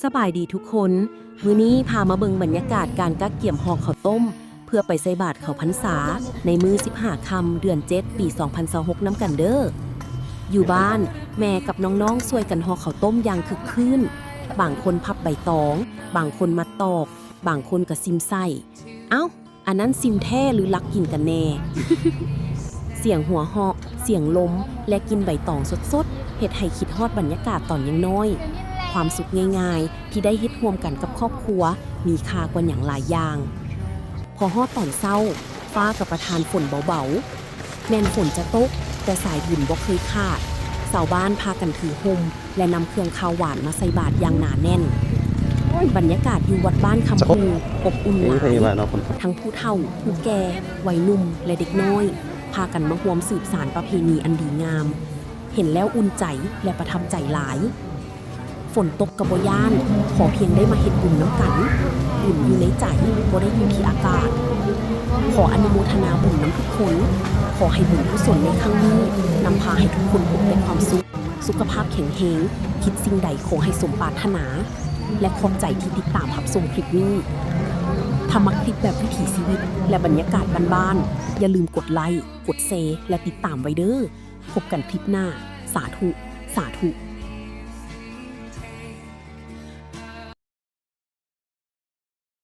ສະບາຍດີທຸກຄົນ, ມື້ນີ້ພາມາເບິ່ງບັນຍາກາດການກະກຽມຫໍ່ເຂົ້າຕົ້ມ ເພື່ອໄປໃສ່ບາດເຂົ້າພັນສາ ໃນມື້ສິບຫ້າຄ່ຳ ເດືອນເຈັດ ປີສອງພັນຊາວຫົກ ນຳກັນເດີ້. ຢູ່ບ້ານ, ແມ່ກັບນ້ອງໆຊ່ວຍກັນຫໍ່ເຂົ້າຕົ້ມຢ່າງຄຶກຄື້ນ, ບາງຄົນພັບໃບຕອງ, ບາງຄົນມັດຕອກ, ບາງຄົນກະຊິມໃສ່. ເອົ້າ, ອັນນັ້ນຊິມແທ້ ຫຼື ລັກກິນກັນແນ່? ສຽງຫົວເຫາະ, ສຽງລົມ ແລະ ກິ່ນໃບຕອງສົດໆ ເຮັດໃຫ້ຄິດຮອດບັນຍາກາດຕອນຍັງນ້ອຍ. ຄວາມສຸກງ່າຍໆ ທີ່ໄດ້ເຮັດຮ່ວມກັນກັບຄອບຄົວ ມີຄ່າກວ່າຫຍັງຫຼາຍຢ່າງ. ພໍຮອດຕອນເຊົ້າ, ຟ້າກໍປະທານຝົນເບົາໆ. ແມ່ນຝົນຈະຕົກ, ແຕ່ສາຍບຸນບໍ່ເຄີຍຂາດ. ຊາວບ້ານພາກັນຖືຮົ່ມ ແລະ ນຳເຄື່ອງຄາວຫວານມາໃສ່ບາດຢ່າງໜາແໜ້ນ. ບັນຍາກາດຢູ່ວັດບ້ານຄຳພູ ອົບອຸ່ນຫຼາຍ. ທັງຜູ້ເຖົ້າ, ຜູ້ແກ່, ໄວໜຸ່ມ ແລະ ເດັກນ້ອຍ ພາກັນມາຮ່ວມສືບສານປະເພນີອັນດີງາມ. ເຫັນແລ້ວອຸ່ນໃຈ ແລະ ປະທັບໃຈຫຼາຍ. ຝົນຕົກກໍບໍ່ຢ້ານ, ຂໍພຽງໄດ້ມາເຮັດບຸນນຳກັນ. ບຸນຢູ່ໃນໃຈ, ບໍ່ໄດ້ຢູ່ທີ່ອາກາດ. ຂໍອະນຸໂມທະນາບຸນນຳທຸກຄົນ. ຂໍໃຫ້ບຸນກຸສົນໃນຄັ້ງນີ້ ນຳພາໃຫ້ທຸກຄົນພົບແຕ່ຄວາມສຸກ, ສຸຂະພາບແຂງແຮງ, ຄິດສິ່ງໃດຂໍໃຫ້ສົມປາດຖະໜາ. ແລະ ຂອບໃຈທີ່ຕິດຕາມຮັບຊົມຄລິບນີ້. ຖ້າມັກຄລິບແບບວິຖີຊີວິດ ແລະ ບັນຍາກາດບ້ານໆ, ຢ່າລືມກົດໄລ້, ກົດແຊ ແລະ ຕິດຕາມໄວ້ເດີ້. ພົບກັນຄລິບໜ້າ. ສາທຸ, ສາທຸ.